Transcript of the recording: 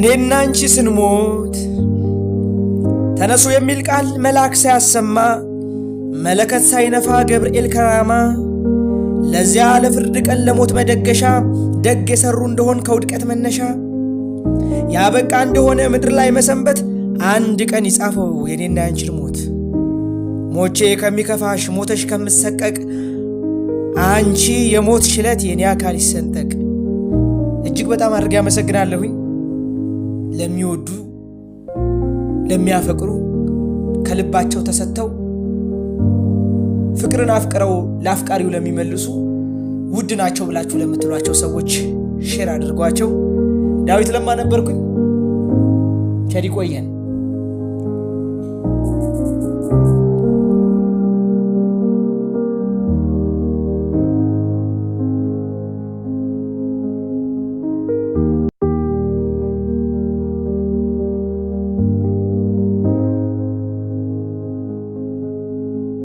እኔና አንቺ ስንሞት ተነሱ የሚል ቃል መልአክ ሳያሰማ፣ መለከት ሳይነፋ ገብርኤል ከራማ፣ ለዚያ ለፍርድ ቀን ለሞት መደገሻ፣ ደግ የሰሩ እንደሆን ከውድቀት መነሻ፣ ያበቃ እንደሆነ ምድር ላይ መሰንበት፣ አንድ ቀን ይጻፈው የኔና ያንቺን ሞት። ሞቼ ከሚከፋሽ፣ ሞተሽ ከምሰቀቅ፣ አንቺ የሞት ሽለት የኔ አካል ይሰንጠቅ። እጅግ በጣም አድርጌ አመሰግናለሁኝ። ለሚወዱ፣ ለሚያፈቅሩ፣ ከልባቸው ተሰጥተው ፍቅርን አፍቅረው ለአፍቃሪው ለሚመልሱ፣ ውድ ናቸው ብላችሁ ለምትሏቸው ሰዎች share አድርጓቸው። ዳዊት ለማ ነበርኩኝ። ቸር ይቆየን።